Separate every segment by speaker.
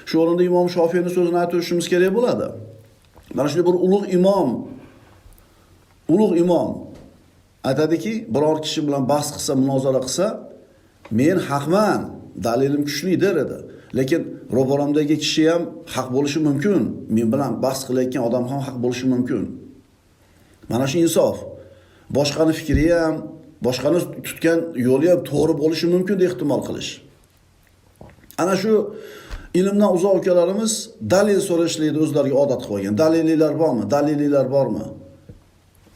Speaker 1: Shu o'rinda Imom Shofiyning so'zini aytib o'tishimiz kerak bo'ladi. Mana shunday bir ulug' imom aytadiki, biror kishi bilan bahs qilsa, munozara qilsa, men haqman, dalilim kuchli der edi. Lekin ro'baramdagi kishi ham haq bo'lishi mumkin. Men bilan bahs qilayotgan odam ham haq bo'lishi mumkin. Mana shu insof. Boshqani fikri ham, boshqani tutgan yo'li ham to'g'ri bo'lishi mumkin deb ehtimol qilish. Ana shu ilmdan uzoq ukalarimiz dalil so'rashlikni o'zlariga odat qilib olgan. Dalillilar bormi? Dalillilar bormi?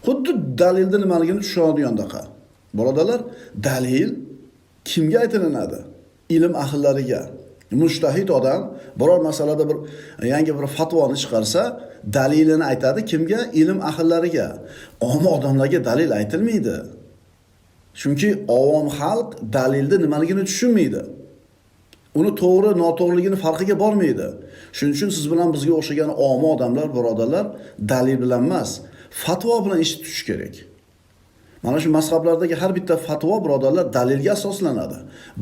Speaker 1: Xuddi dalilni nimaligini tushunadigandaqa. Birodarlar, dalil kimga aytilinadi? Ilm ahllariga. Mujtahid odam biror masalada bir yangi bir fatvoni chiqarsa, dalilini aytadi kimga? Ilm ahllariga. Omma odamlarga dalil aytilmaydi. Chunki ovom xalq dalilni nimaligini tushunmaydi. Uni to'g'ri, noto'g'riligini farqiga bormaydi. Shuning uchun siz bilan bizga o'xshagan omma odamlar, birodarlar, dalil bilan emas, fatvo bilan ish tutish kerak. Mana shu mazhablardagi har bitta fatvo, birodarlar, dalilga asoslanadi.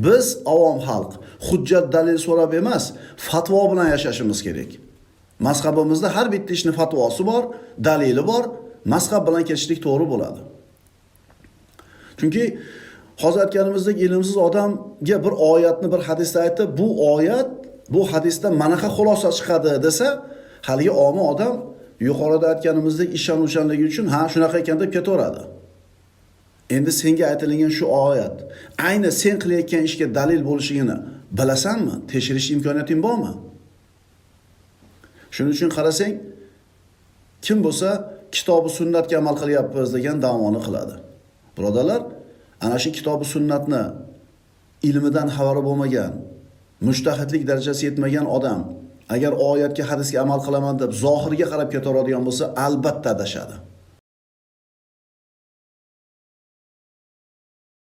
Speaker 1: Biz avom xalq hujjat, dalil so'rab emas, fatvo bilan yashashimiz kerak. Mazhabimizda har bitta ishni fatvosi bor, dalili bor, mazhab bilan ketishlik to'g'ri bo'ladi. Chunki hozir aytganimizdek, ilmsiz odamga bir oyatni, bir hadisni aytib, bu oyat, bu hadisdan manaqa xulosa chiqadi desa, haligi omma odam yuqorida aytganimizdek ishonuvchanligi uchun ha, shunaqa ekan deb ketaveradi. Endi senga aytilingan shu oyat ayni sen qilayotgan ishga dalil bo'lishligini bilasanmi? Tekshirish imkoniyating bormi? Shuning uchun qarasang, kim bo'lsa kitobi sunnatga amal qilyapmiz degan da'voni qiladi. Birodarlar, ana shu kitobi sunnatni ilmidan xabari bo'lmagan, mujtahidlik darajasiga yetmagan odam agar oyatga, hadisga amal qilaman deb zohirga qarab ketaveradigan bo'lsa, albatta adashadi.